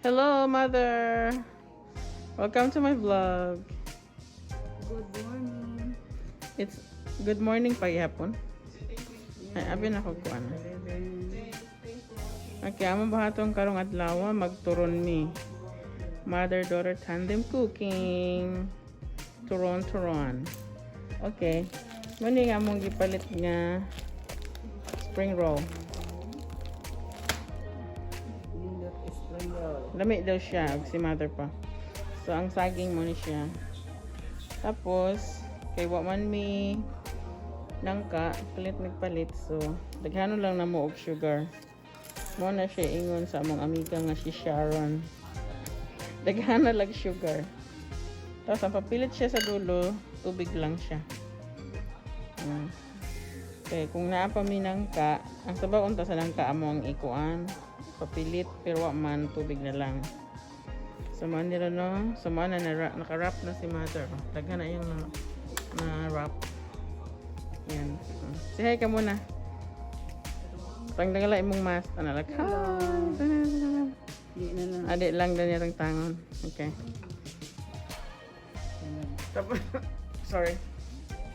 Hello, mother. Welcome to my vlog. Good morning. It's good morning pa gihapon. Ay, abi na ko kuan. Okay, amo ba atong karong adlaw magturon mi. Mother-daughter tandem cooking. Turon turon. Okay. Muna nga among gipalit nga spring roll. Nindot spring roll. Lami daw siya, ug si mother pa. So, ang saging mo ni siya. Tapos, kay wa man mi nangka, palit nagpalit. So, daghanon lang na mo og sugar. Mo na siya ingon sa among amiga nga si Sharon. Daghanon lang sugar. Tapos, ang papilit siya sa dulo, tubig lang siya. Okay, kung naa pa mi nangka, ang sabaw unta sa nangka amo ang ikuan. Papilit pero wa man, tubig na lang. So man nila, no, so man na, na naka-wrap na si mother. Oh, daghan na yung na wrap. Yan. Say hi ka muna. Tangdangala imong mask. Ano like, hi. Di na lang. Adi lang din yung tangon. Okay. Tapos, sorry.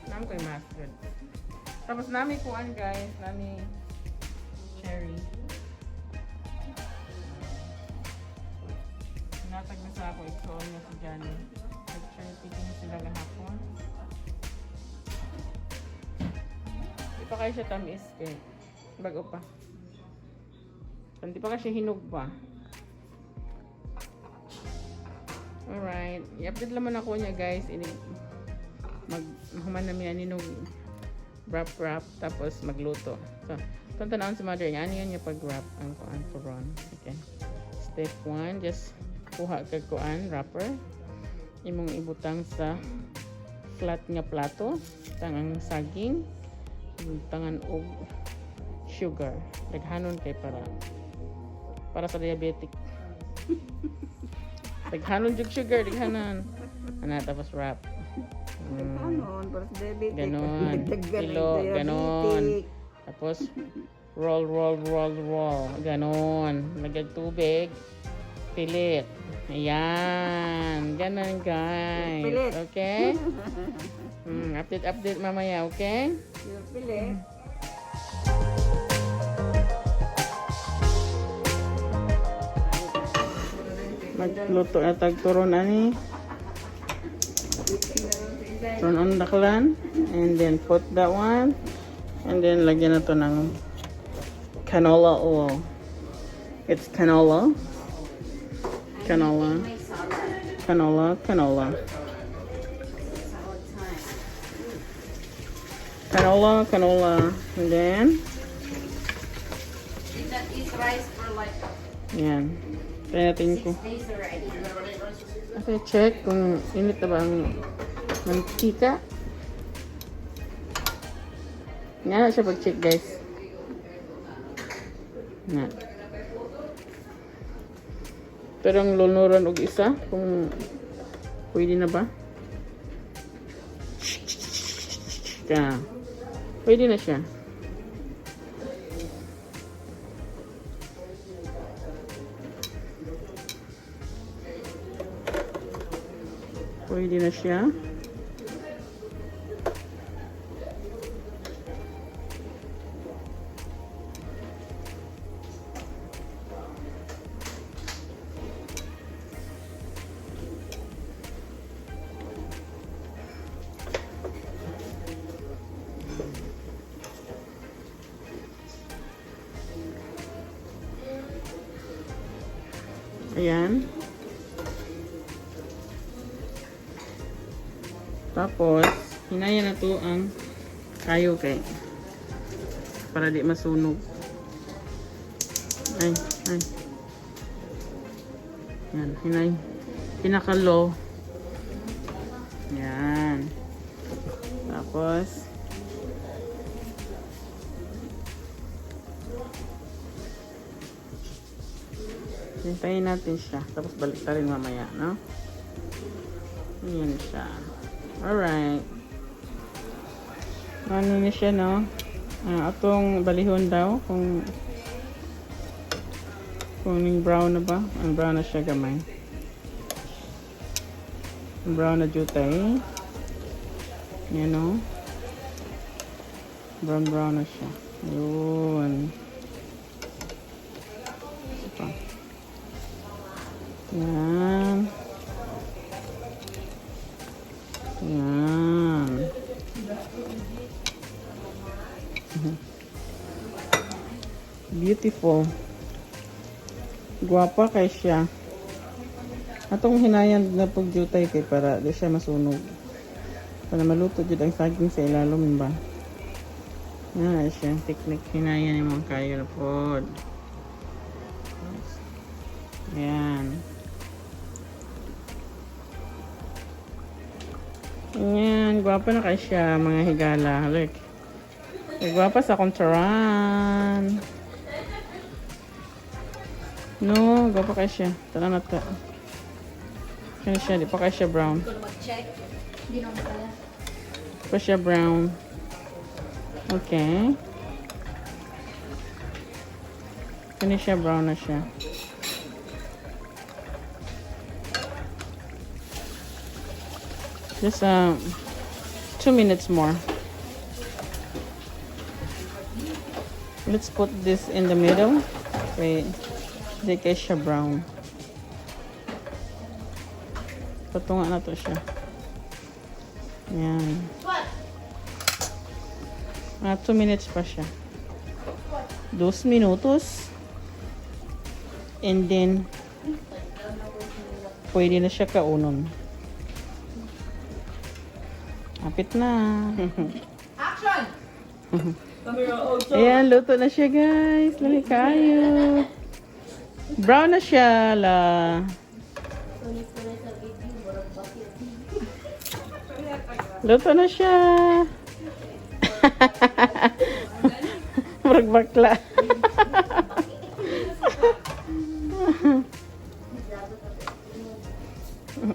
Nami ko yung mask. Good. Tapos nami kuan, guys. Nami cherry. Natag na sa ako. Igsoon niya si Johnny. Nag-cherry picking sila gahapon. Di pa kayo siya tamis kay bago pa. Hindi pa kasi hinog pa. Alright. I-update naman ako niya, guys. Ini mag human na miya ninog wrap wrap tapos magluto. So, itong tanawon si mother niya. Ano yan niya pag wrap ang kuan turon. Okay. Step 1, just kuha kag kuan wrapper. Imong ibutang sa flat nga plato. Tang ang saging. Butangan og sugar. Daghanon kay para sa diabetic. Daghanon jug sugar, daghanon. Ana, tapos wrap. Ganon, para sa diabetic. Ganon. Dagdagan ng Kilo, ganon. diabetic. Tapos roll, roll, roll, roll. Ganon. Lagyan tubig. Pilit. Ayan. Ganon, guys. Pilit. Okay? Update, update mamaya, okay? Yung pilit. Magluto na tag turon ani. Turn on the clan and then put that one and then lagyan na to ng canola oil. It's canola. Canola. Canola, canola. Canola, canola. And then Did not eat rice for like yan. Try natin ko. 6 days already. Okay, check kung init na ba ang mantika. Nga na siya pag-check, guys. Nga. Pero ang lunuran og isa, kung pwede na ba? Ka. Pwede na siya. Pwede na siya. Ayan. Tapos, hinaya na to ang kayo kay para di masunog. Ay, ay. Yan, hinay. Pinaka-low. Yan. Tapos, hintayin natin siya. Tapos balik ta rin mamaya, no? Ayan siya. Alright. Ano ni siya, no? Ah, atong balihon daw kung Kung ning brown na ba? Ang brown na siya gamay. Ang brown na jutay. Yan o. Brown brown na siya. Yun. Isa pa. Yan. Yan. Beautiful. Guwapa kay siya. Atong hinayan na pagjutay kay para di siya masunog. Para maluto jud ang saging sa ilalom ba. Yan siya technique hinayan imong kayo na pod. Yan. Yan, gwapa na kay siya mga higala. Look. Gwapa sa akong turon. No, gwapa kay siya. Tara na ta. Kaya siya, di pa kay siya brown. Pa siya brown. Okay. Kani siya brown na siya. Just 2 minutes more. Let's put this in the middle. Wait. Di kay siya brown. Patunga na to siya. Yan. Ah, 2 minutes pa siya. 2 minutos. And then, pwede na siya kaunon. Kapit na. Action! Ayan, luto na siya, guys. Lali kayo. Brown na siya, la. Luto na siya. Murag bakla.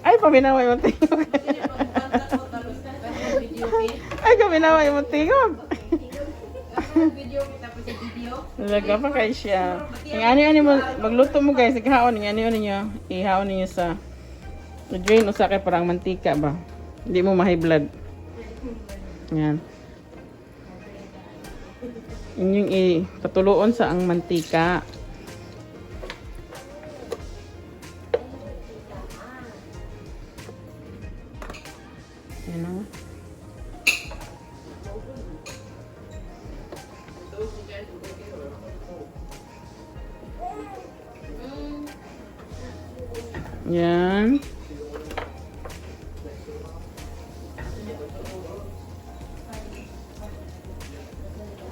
Ay, paminawa yung tingog. Ay, paminawa yung tingog. Talaga pa kay siya. Ang ani-ani mo, magluto mo guys, ikaon, ang ani-ani niyo, ihaon niyo sa drain usa kay parang mantika ba. Hindi mo ma-high blood. Yan. Inyong i patuluon sa ang mantika. Yan o. Yan.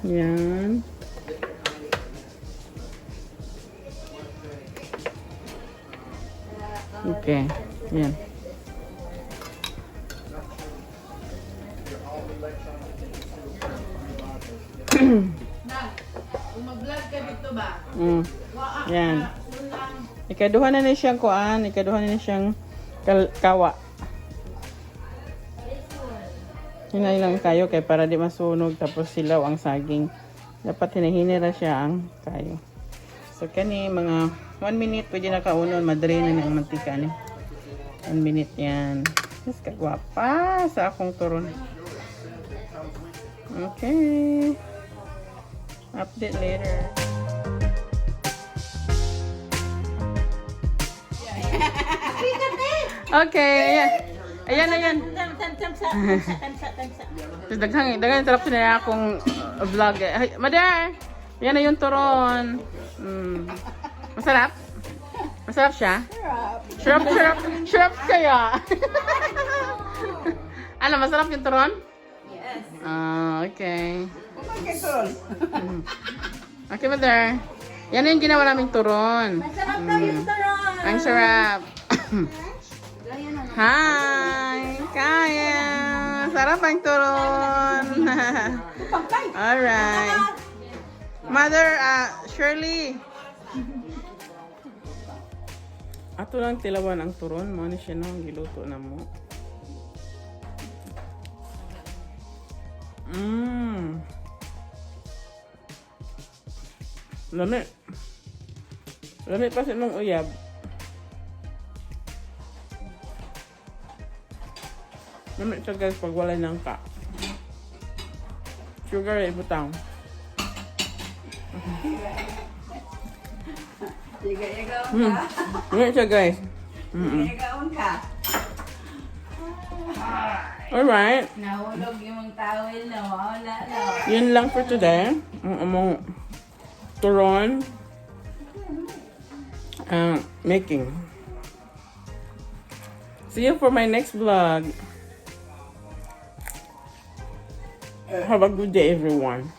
Yan. Okay. Yan. Na, kung mag-vlog ka dito ba? Yan. Ikaduha na ni siyang kuan, ikaduha na ni siyang kawa. Hinay lang kayo kay para di masunog tapos silaw ang saging. Dapat hinahinira siya ang kayo. So kani mga 1 minute pwede na kaunon, madrain na ni ang mantika ni. 1 minute yan. Yes, kagwapa sa akong turon. Okay. Update later. Okay, ayan. Ayan, ayan. Tapos daghang, daghang interruption na akong vlog. Eh. Ay, Mother! Yan na yung turon. Masarap? Masarap siya? Sarap. Sarap, sarap. Sarap kaya. Ano, masarap yung turon? Yes. Ah, okay. Kumain turon. Okay, Mother. Yan na yung ginawa naming turon. Masarap daw yung turon. Ang sarap. Hi! Kaya! Sarap ang turon! Alright. Mother, Shirley! Ato lang tilawan ang turon. Mo ni siya no, ang giluto na mo. Lami. Lami pa sa imong uyab. Lami siya, guys, pag wala ng ka. Sugar ibutang. Yaga-yagaon ka. Lami siya, guys. Yaga-yagaon ka. Alright. Nahulog yung towel na. Wala na. Yun lang for today. Ang among turon making. See you for my next vlog. Have a good day, everyone.